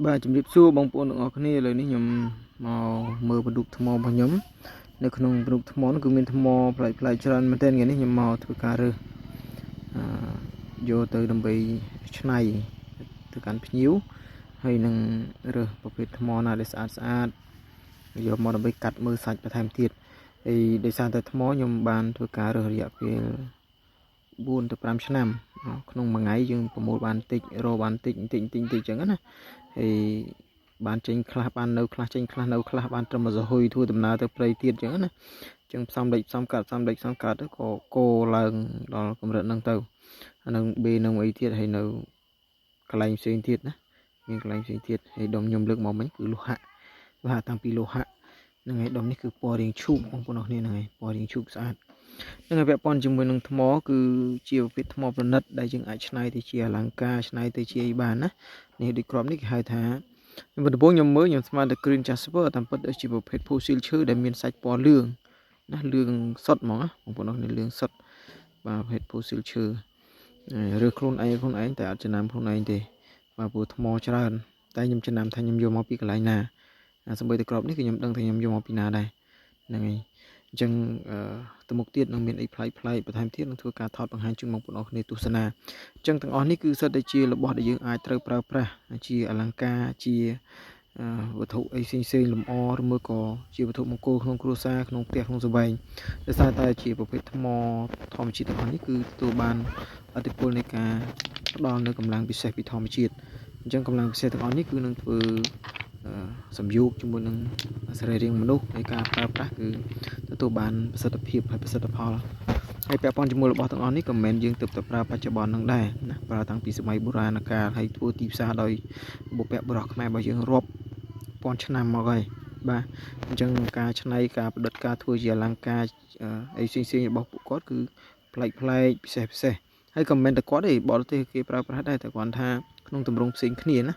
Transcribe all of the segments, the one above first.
បាទជំរាបសួរបងប្អូនទាំងអស់គ្នាឥឡូវនេះខ្ញុំមកមើលបណ្ឌុកថ្មរបស់ខ្ញុំនៅក្នុងបណ្ឌុកថ្មនោះគឺមានថ្មប្លែកៗច្រើនមែនទែនថ្ងៃនេះខ្ញុំមកធ្វើការរើសអឺយកទៅដើម្បីច្នៃទៅកាន់ភ្ញៀវហើយនឹងរើសប្រភេទថ្មណាដែលស្អាតស្អាតយកមកដើម្បីកាត់មើលសាច់បន្ថែមទៀតហើយដោយសារតែថ្មខ្ញុំបានធ្វើការរើសរយៈពេល4ទៅ5ឆ្នាំក្នុងមួយថ្ងៃយើងប្រមូលបានតិចរកបានតិចតិចតិចតិចអញ្ចឹងណាហើយបានចេញខ្លះបាននៅខ្លះចេញខ្លះនៅខ្លះបានត្រឹមមួយសហុយធ្វើដំណើរទៅព្រៃទៀតអញ្ចឹងណាអញ្ចឹងផ្សំលេចផ្សំកាត់ផ្សំលេចផ្សំកាត់ទៅក៏គោឡើងដល់កម្រិតហ្នឹងទៅអានឹងបេនឹងអីទៀតហើយនៅកន្លែងផ្សេងទៀតណាមានកន្លែងផ្សេងទៀតហើយដុំខ្ញុំលើកមកមិញគឺលោហៈលោហៈតាំងពីលោហៈហ្នឹងហើយដុំនេះគឺពណ៌រាងឈូកបងប្អូនអរគ្នាហ្នឹងហើយពណ៌រាងឈូកស្អាតនឹងហើយពាក់ព័ន្ធជាមួយនឹងថ្មគឺជាប្រភេទថ្មប្រណិតដែលយើងអាចច្នៃទៅជាអលង្ការច្នៃទៅជាអីបានណានេះដូចគ្រាប់នេះគេហៅថាខ្ញុំដំបូងខ្ញុំមើលខ្ញុំស្មានតែ Green Jasper តាមពិតជាប្រភេទ fossil ឈើដែលមានសាច់ពណ៌លឿងណាលឿងសុតហ្មងណាបងប្អូននេះលឿងសុតបាទប្រភេទ fossil ឈើរើសខ្លួនឯងខ្លួនឯងតែអត់ចំណាំខ្លួនឯងទេបាទព្រោះថ្មច្រើនតែខ្ញុំចំណាំថាខ្ញុំយកមកពីកន្លែងណាសម្បីតែក្របនេះគឺខ្ញុំដឹងថាខ្ញុំយកមកពីណាដែរហ្នឹងហើយអញ្ចឹងទៅមុខទៀតនឹងមានអីប្លែកប្លែកបន្ថែមទៀតនឹងធ្វើការថតបង្ហាញជូនបងប្អូនអរគ្នាទស្សនាអញ្ចឹងទាំងអស់នេះគឺសុទ្ធតែជារបស់ដែលយើងអាចត្រូវប្រើប្រាស់ជាអលង្ការជាវត្ថុអីផ្សេងផ្សេងលម្អឬមួយក៏ជាវត្ថុមង្គលក្នុងគ្រួសារក្នុងផ្ទះក្នុងសបែងដោយសារតែជាប្រភេទថ្មធម្មជាតិទាំងអស់នេះគឺទទួលបានឥទ្ធិពលនៃការផ្ដល់នូវកម្លាំងពិសេសពីធម្មជាតិអញ្ចឹងកម្លាំងពិសេសទាំងអស់នេះគឺនឹងធ្វើសំយោគជាមួយនឹងសរីរាង្គមនុស្សនៃការប្រើប្រាស់គឺទទួលបានប្រសិទ្ធភាពហើយប្រសិទ្ធផលហើយពាក់ព័ន្ធជាមួយរបស់ទាំងអស់នេះក៏មិនមែនយើងទើបតែប្រើបច្ចុប្បន្ននឹងដែរណាប្រើតាំងពីសម័យបុរាណកាលហើយធ្វើទីផ្សារដោយបុព្វបុរសខ្មែររបស់យើងរាប់ពាន់ឆ្នាំមកហើយបាទអញ្ចឹងការច្នៃការប្រឌិតការធ្វើជាអលង្ការអីផ្សេងៗរបស់ពួកគាត់គឺប្លែកប្លែកពិសេសពិសេសហើយក៏មិនមែនតែគាត់ទេបរទេសគេប្រើប្រាស់ដែរតែគាត់ថាក្នុងទម្រង់ផ្សេងគ្នាណា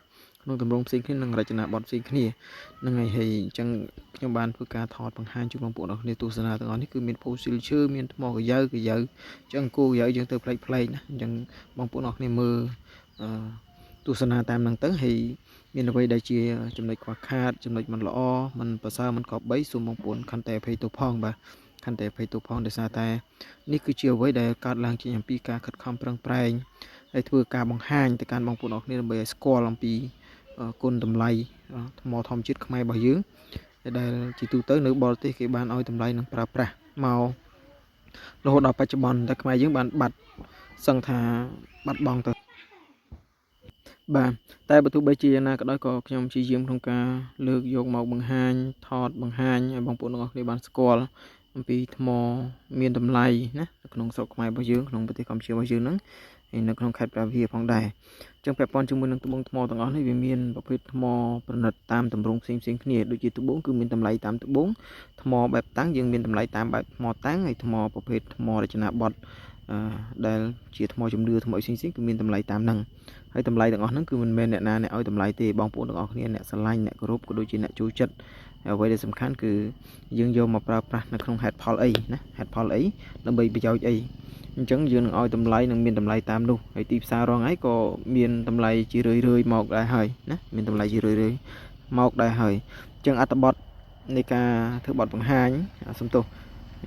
ក្នុងទម្រង់ផ្សេងគ្នានិងរចនាបថផ្សេងគ្នាហ្នឹងហើយហើយអញ្ចឹងខ្ញុំបានធ្វើការថតបង្ហាញជូនបងប្អូនអរគ្នាទស្សនាទាំងអស់នេះគឺមាន fossil ឈើមានថ្មកាយ៉ៅកាយ៉ៅអញ្ចឹងគោកាយ៉ៅយើងទៅប្លែកប្លែកណាអញ្ចឹងបងប្អូនអរគ្នាមើលអឺទស្សនាតាមហ្នឹងទៅហើយមានអ្វីដែលជាចំណុចខ្វះខាតចំណុចមិនល្អមិនប្រសើរមិនគប្បីសូមបងប្អូនខន្តីអភ័យទោសផងបាទខន្តីអភ័យទោសផងដោយសារតែនេះគឺជាអ្វីដែលកើតឡើងចេញអំពីការខិតខំប្រឹងប្រែងហើយធ្វើការបង្ហាញទៅកាន់បងប្អូនអរគ្នាដើម្បីឲ្យស្គាល់អំពីគុណតម្លៃថ្មធម្មជាតិខ្មែររបស់យើងដែលជាទូទៅនៅបរទេសគេបានឲ្យតម្លៃនឹងប្រើប្រាស់មករហូតដល់បច្ចុប្បន្នតែខ្មែរយើងបានបាត់សឹងថាបាត់បង់ទៅបាទតែបើទោះបីជាយ៉ាងណាក៏ដោយក៏ខ្ញុំព្យាយាមក្នុងការលើកយកមកបង្ហាញថតបង្ហាញឲ្យបងប្អូនទាំងអស់គ្នាបានស្គាល់អំពីថ្មមានតម្លៃណានៅក្នុងស្រុកខ្មែររបស់យើងក្នុងប្រទេសកម្ពុជារបស់យើងហ្នឹងហើយនៅក្នុងខេត្តព្រះវិហារផងដែរអញ្ចឹងពាក់ព័ន្ធជាមួយនឹងត្បូងថ្មទាំងអស់នេះវាមានប្រភេទថ្មប្រណិតតាមទម្រង់ផ្សេងផ្សេងគ្នាដូចជាត្បូងគឺមានតម្លៃតាមត្បូងថ្មបែបតាំងយើងមានតម្លៃតាមបែបថ្មតាំងហើយថ្មប្រភេទថ្មរចនាបថដែលជាថ្មជំនឿថ្មផ្សេងៗគឺមានតម្លៃតាមហ្នឹងហើយតម្លៃទាំងអស់ហ្នឹងគឺមិនមែនអ្នកណាអ្នកឲ្យតម្លៃទេបងប្អូនទាំងអស់គ្នាអ្នកស្រឡាញ់អ្នកគោរពក៏ដូចជាអ្នកចូលចិត្តហើយអ្វីដែលសំខាន់គឺយើងយកមកប្រើប្រាស់នៅក្នុងហេតុផលអីណាហេតុផលអីដើម្បីប្រយោជន៍អីអញ្ចឹងយើងនឹងឲ្យតម្លៃនឹងមានតម្លៃតាមនោះហើយទីផ្សាររងថ្ងៃក៏មានតម្លៃជារឿយរឿយមកដែរហើយណាមានតម្លៃជារឿយរឿយមកដែរហើយអញ្ចឹងអត្ថបទនៃការធ្វើបទបង្ហាញសំទោស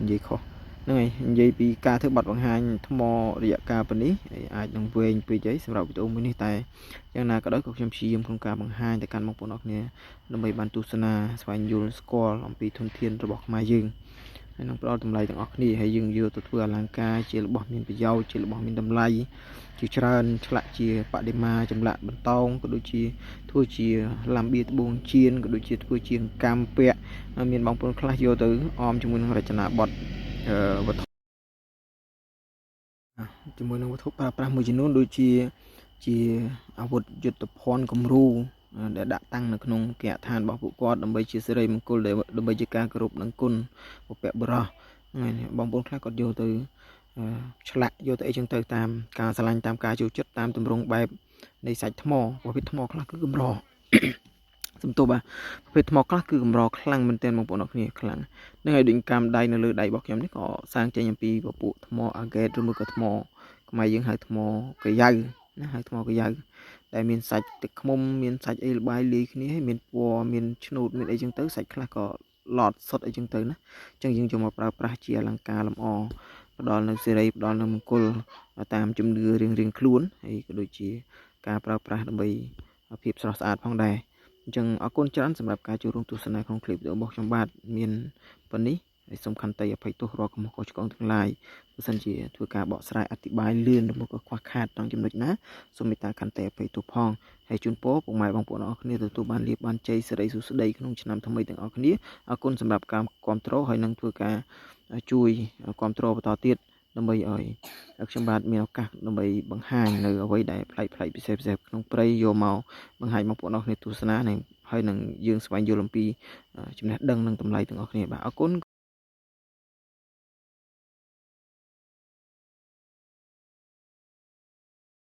និយាយខុសហ្នឹងហើយនិយាយពីការធ្វើបទបង្ហាញថ្មរយៈកាលប៉ុណ្នេះអាចនឹងវែងពេកអីសម្រាប់វីដេអូមួយនេះតែយ៉ាងណាក៏ដោយក៏ខ្ញុំព្យាយាមក្នុងការបង្ហាញទៅកាន់បងប្អូនអរគ្នាដើម្បីបានទស្សនាស្វែងយល់ស្គាល់អំពីធនធានរបស់ខ្មែរយើងហើយនឹងផ្ដល់តម្លៃទាំងអស់គ្នាហើយយើងយកទៅធ្វើអលង្ការជារបស់មានប្រយោជន៍ជារបស់មានតម្លៃជាច្រើនឆ្លាក់ជាបដិមាចម្លាក់បន្តោងក៏ដូចជាធ្វើជាឡាំបៀត្បូងជៀនក៏ដូចជាធ្វើជាកម្មពាក់មានបងប្អូនខ្លះយកទៅអមជាមួយនឹងរចនាបថវត្ថុជាមួយនឹងវត្ថុប្រើប្រាស់មួយចំនួនដូចជាជាអាវុធយុទ្ធភ័ណ្ឌគំរូដែលដាក់តាំងនៅក្នុងគេហដ្ឋានរបស់ពួកគាត់ដើម្បីជាសិរីមង្គលដើម្បីជាការគោរពនឹងគុណបុព្វបុរសហ្នឹងបងប្អូនខ្លះគាត់យកទៅឆ្លាក់យកទៅអីចឹងទៅតាមការស្រឡាញ់តាមការចូលចិត្តតាមទម្រង់បែបនៃសាច់ថ្មប្រភេទថ្មខ្លះគឺកម្រសំទោសបាទប្រភេទថ្មខ្លះគឺកម្រខ្លាំងមែនទែនបងប្អូនអរគ្នាខ្លាំងនឹងហើយដូចកម្មដៃនៅលើដៃរបស់ខ្ញុំនេះក៏សាងចេញអំពីពពួកថ្មអាហ្គេតឬមួយក៏ថ្មខ្មែរយើងហៅថ្មកាយ៉ៅណាហៅថ្មកាយ៉ៅ ដែលមានសាច់ទឹកឃ្មុំមានសាច់អីលបាយលាយគ្នាហើយមានពណ៌មានឆ្នូតមានអីចឹងទៅសាច់ខ្លះក៏ឡតសុតអីចឹងទៅណាអញ្ចឹងយើងយកមកប្រើប្រាស់ជាអលង្ការលម្អផ្ដល់នៅសិរីផ្ដល់នៅមង្គលតាមជំនឿរៀងៗខ្លួនហើយក៏ដូចជាការប្រើប្រាស់ដើម្បីភាពស្រស់ស្អាតផងដែរអញ្ចឹងអរគុណច្រើនសម្រាប់ការចូលរួមទស្សនាក្នុងคลิปវីដេអូរបស់ខ្ញុំបាទមានប៉ុណ្នេះហើយសូមខន្តីអភ័យទោសរាល់កំហុសខុសឆ្គងទាំងឡាយបើសិនជាធ្វើការបកស្រាយអធិប្បាយលឿនឬមកក៏ខ្វះខាតត្រង់ចំណុចណាសូមមេត្តាខន្តីអភ័យទោសផងហើយជូនពរពុកម៉ែបងប្អូនអរគ្នាទទួលបានលាភបានជ័យសិរីសួស្តីក្នុងឆ្នាំថ្មីទាំងអស់គ្នាអរគុណសម្រាប់ការគ្រប់គ្រងហើយនឹងធ្វើការជួយគ្រប់គ្រងបន្តទៀតដើម្បីឲ្យខ្ញុំបាទមានឱកាសដើម្បីបង្ហាញនៅអ្វីដែលប្លែកប្លែកពិសេសពិសេសក្នុងព្រៃយកមកបង្ហាញបងប្អូនអរគ្នាទស្សនានិងហើយនឹងយើងស្វែងយល់អំពីចំណេះដឹងនិងតម្លៃទាំងអស់គ្នាបាទអរគុណ។